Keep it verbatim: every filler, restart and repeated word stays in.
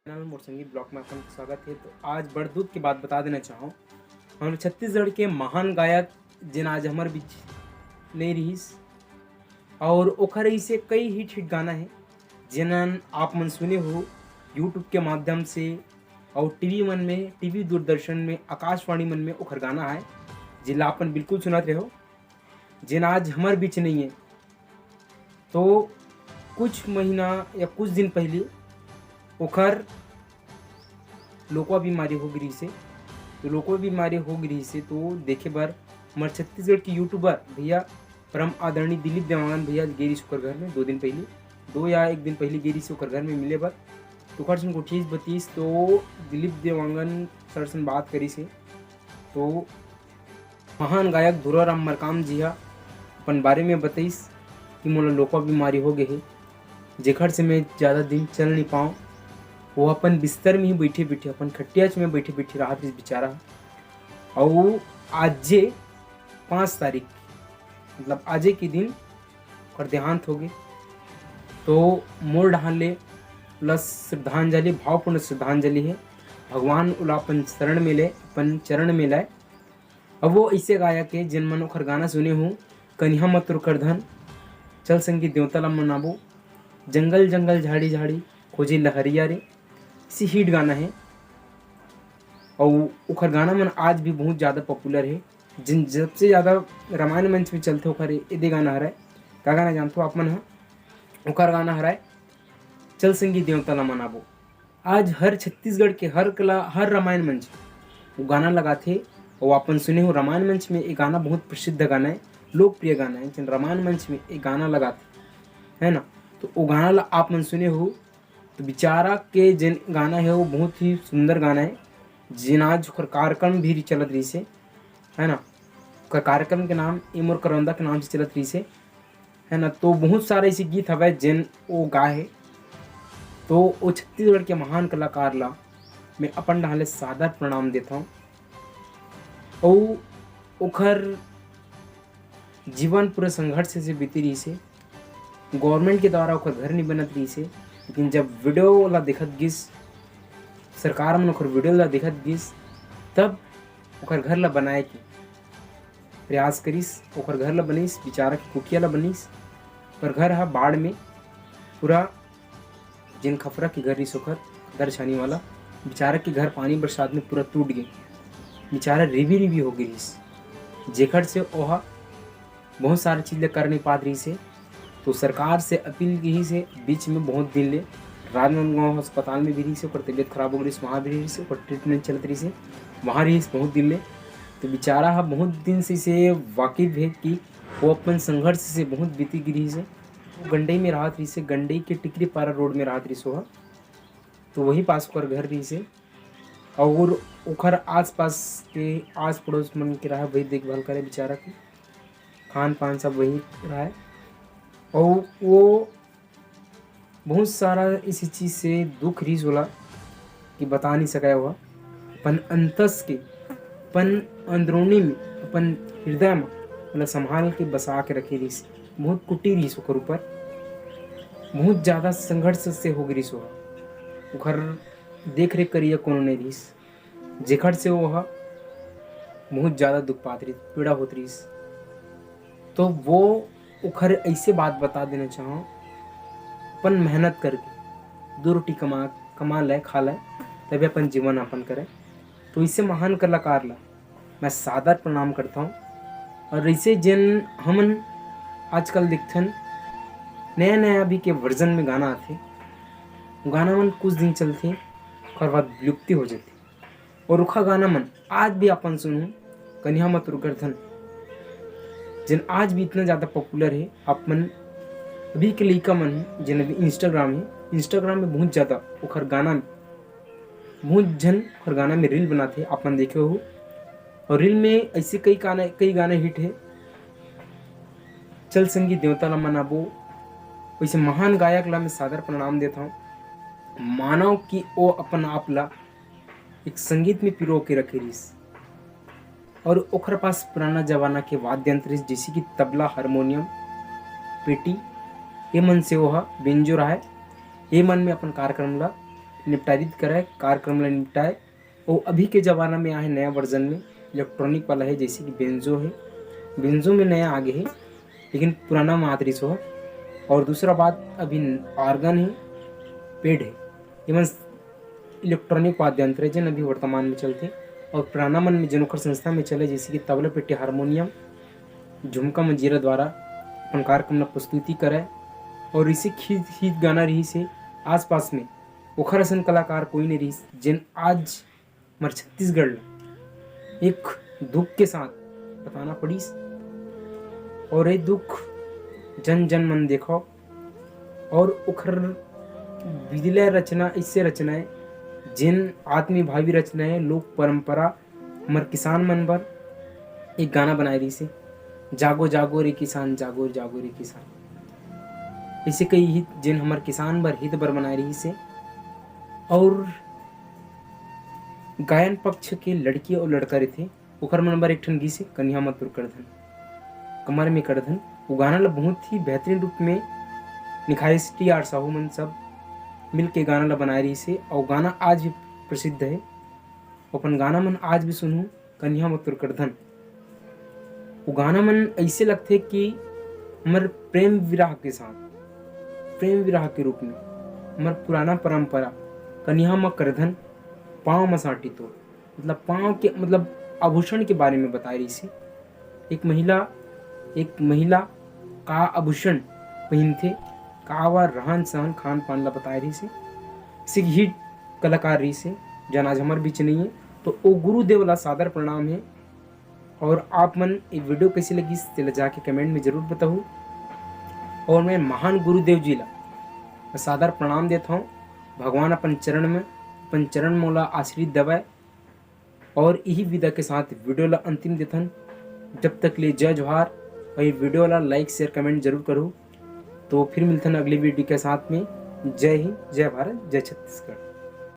Channel मोर संगीत blog में अपन स्वागत है। तो आज बड़ दुख के बात बता देना चाहूँ, हमर छत्तीसगढ़ के महान गायक जेन आज हमर बीच नहीं रहिस, और ओखर ऐसे कई हिट हिट गाना है जेनन आप मन सुने हो YouTube के माध्यम से, और टीवी मन में, टीवी दूरदर्शन में, आकाशवाणी मन में ओखर गाना है, जेला अपन बिल्कुल सुनत रहो, जेन आज हमर बीच नहीं है। तो कुछ महीना या कुछ दिन पहले ओखर लोकवा बीमारी हो गिरी से। तो लोकवा बीमारी हो गिरी से, तो देखे बर हमर छत्तीसगढ़ के यूट्यूबर भैया परम आदरणीय दिलीप देवांगन भैया गे रहिस ओकर घर में दो दिन पहले, दो या एक दिन पहले गे रहिस ओकर घर में मिले बर। तो ओकर संग गोठिस बतिस, तो दिलीप देवांगन सर से बात करिस हे। तो महान गायक धुराराम मरकाम जी हा अपन बारे में बतइस कि मोला लोकवा बीमारी हो गे हे, जेखर से मैं ज़्यादा दिन चल नहीं पाऊँ। वो अपन बिस्तर में ही बैठे बैठे, अपन खटिया में बैठे बैठे राहत रहिस बेचारा। अउ आजे पाँच तारीख, मतलब आजे के दिन ओकर देहांत हो गे। तो मोर डहान ले ओला श्रद्धांजलि, भावपूर्ण श्रद्धांजलि है। भगवान ओला अपन शरण में ले, अपन चरण में लाए। अब वो ऐसे गायक है जिन मन ओखर गाना सुने हो, कनिहा मत कर धन, चल संगी देवता ला मनाबो, जंगल जंगल झाड़ी झाड़ी खोजे लहरिया रे, इसी हिट गाना है। और ओखर गाना मन आज भी बहुत ज़्यादा पॉपुलर है। जिन सबसे ज़्यादा रामायण मंच में चलते ओखर एदे गाना हराय। का गाना जानते हो आप मन ह? ओखर गाना हराय चल संगी देवता ला मनाबो। आज हर छत्तीसगढ़ के हर कला, हर रामायण मंच वो गाना लगाथे। और अपन सुने हो रामायण मंच में ये गाना बहुत प्रसिद्ध गाना है, लोकप्रिय गाना है। जिन रामायण मंच में ये गाना लगाथे, है ना, तो वो गाना ला आप मन सुने हो। तो बेचारा के जेन गाना है वो बहुत ही सुंदर गाना है। जेन आज ओकर कार्यक्रम भी चलत रहिस हे, है ना, ओकर कार्यक्रम के नाम ए मोर करौंदा के नाम से चलत रहिस हे, है ना। तो बहुत सारा ऐसे गीत हवय जेन वो गाए हे। तो वो छत्तीसगढ़ के महान कलाकार ला मैं अपन डहान ले सादर प्रणाम देथव। अउ ओखर जीवन पूरा संघर्ष से बीती रहिस हे। गवर्नमेंट के द्वारा ओखर घर नहीं बनत रहिस हे, लेकिन जब वीडियो ला देखत गिस, सरकार मन ओखर वीडियो ला देखत गिस, तब ओखर घर ला बनाए के प्रयास करिस, ओखर घर ला बनिस, बेचारा के कुटिया ला बनिस। ओकर घर ह बाढ़ में पूरा, जेन खपरा के घर रिहिस ओखर, दर छानी वाला, बेचारा के घर पानी बरसात में पूरा टूट गे। बेचारा रिवी रिवी हो गे रिहिस, जेखर से ओहा बहुत सारा चीज ल कर नहीं पात रहिस हे। तो सरकार से अपील किहिस हे, बीच में बहुत दिन ले राजनांदगांव अस्पताल में भी रिहिस हे, ओकर तबीयत खराब हो गई रिहिस, वहाँ भी रिहिस हे, ओकर ट्रीटमेंट चलत रहिस हे, वहाँ रिहिस बहुत दिन ले। तो बेचारा ह बहुत दिन से इसे वाकिफ हे कि वो अपन संघर्ष से बहुत बीती गे रिहिस हे। वो गंडई में राहत रहिस हे, गंडई के टिकरी पारा रोड में राहत रहिस ओहा। तो वही पास ओकर घर रहिस हे। और ओखर आसपास के, आस पड़ोस मन के रहा, वही देखभाल करे बेचारा के, खान पान सब वही रहा। और वो बहुत सारा इसी चीज से दुख रहिस ओला कि बता नहीं सकाय। ओहा अपन अंतस के, अपन अंदरूनी में, अपन हृदय में ओला संभाल के बसा के रखे रहिस। बहुत कुटी रहिस ओकर ऊपर, बहुत ज्यादा संघर्ष से हो गे रिहिस ओहा। ओखर देख रेख करिया कोनो नहीं रहिस, जेखर से ओहा बहुत ज्यादा दुख पात रहिस, पीड़ा होत रहिस। तो वो ओखर ऐसे बात बता देना चाहूँ, अपन मेहनत करके दो रोटी कमा, कमा ले, खा ले, तभी अपन जीवन यापन करे। तो इसे महान कलाकार ला मैं सादर प्रणाम करता हूँ। और इसे जेन हमन आजकल देखथन, नया नया अभी के वर्जन में गाना आथे, वो गाना मन कुछ दिन चलथे, ओकर बाद विलुप्ति हो जाथे। और ओखर गाना मन आज भी अपन सुनहूँ, कनिहा मत कर धन, जेन आज भी इतना ज्यादा पॉपुलर है। आप मन अभी के लइका मन, जेन अभी इंस्टाग्राम है, इंस्टाग्राम में बहुत ज्यादा ओखर गाना में, बहुत झन ओखर गाना में रील बनाथे, आप मन देखे हो। और रील में ऐसे कई गाना, कई गाना हिट है। चल संगी देवता ला मनाबो, वैसे महान गायक ला मैं सादर प्रणाम देता हूँ। मानव कि ओ अपन आप ला एक संगीत में पिरो के रखे रहिस। और ओखर पास पुराना जमाना के वाद्य यंत्र रहिस, जैसे कि तबला, हारमोनियम, पेटी, ये मन से ओह बेंजो रहा है। ये मन में अपन कार्यक्रम ला निपटारित करय, कार्यक्रम ला निपटाय। वो अभी के जमाना में आहे नया वर्जन में, इलेक्ट्रॉनिक वाला है, जैसे कि बेंजो है, बेंजो में नया आगे है, लेकिन पुराना मात रिहिस हो। और दूसरा बात, अभी ऑर्गन है, पेड है, इवन इलेक्ट्रॉनिक वाद्य यंत्र है, जेन अभी वर्तमान में चलथे। और पुराना मन में, जेन ओखर संस्था में चले, जैसे कि तबला, पेटी, हारमोनियम, झुमका, मंजीरा द्वारा अपन कार्यक्रम ला प्रस्तुति करय। और इसे खींच खींच गाना रिहिस हे आसपास में, ओखर असन कलाकार कोई नहीं रिहिस, जेन आज हमर छत्तीसगढ़ ला एक दुख के साथ बताना पड़िस। और ये दुख जन जन मन देखो, और ओखर विधिलय रचना, इससे रचना है, जिन आत्मी भावी रचना है, लोक परंपरा, हमर किसान मन बर एक गाना बनाए रिहिस हे, जागो जागो रे किसान, जागो जागो रे किसान। इसे कई हित, जिन हमर किसान बर, हित बर बनाए रिहिस हे। और गायन पक्ष के लड़की और लड़का रहिथे, ओखर मन बर एक ठन गीत हे, कनिहा म तोर करधन, कमर में करधन। वो गाना ला बहुत ही बेहतरीन रूप में निखारिस टी आर साहू मन सब मिल के गाना ला बनाए रिहिस हे, और गाना आज भी प्रसिद्ध है। अपन गाना मन आज भी सुनहूँ, कनिहा म तोर करधन। वो गाना मन ऐसे लगथे कि हमर प्रेम विरह के साथ, प्रेम विरह के रूप में हमर पुराना परंपरा, कनिहा म करधन, पाँव म साटी तोर, मतलब पाँव के, मतलब आभूषण के बारे में बताए रिहिस हे। एक महिला, एक महिला का आभूषण पहिनथे, का वा रहन सहन, खान पान ला बताए रिहिस हे। सिगहिट कलाकार रिहिस हे, जन आज हमर बीच नहीं है। तो ओ गुरुदेव ला सादर प्रणाम है। और आप मन ये वीडियो कैसे लगिस, तेला जाके कमेंट में जरूर बताहू। और मैं महान गुरुदेव जी ला सादर प्रणाम देत हूँ। भगवान अपन चरण में, अपन चरण मोला आशीर्वाद देवय। और यही विदा के साथ वीडियो ला अंतिम देथन। जब तक ले जय जोहार, और ये वीडियो ला लाइक, शेयर, कमेंट जरूर करू। तो फिर मिलथन अगले वीडियो के साथ में। जय हिंद, जय भारत, जय छत्तीसगढ़।